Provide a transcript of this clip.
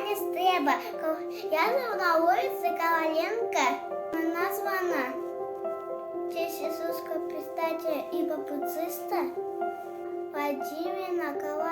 Нестребо. Я живу на улице Коваленко. Названа в честь Иисуса Предстателя и Папуциста Владимира Коваленко.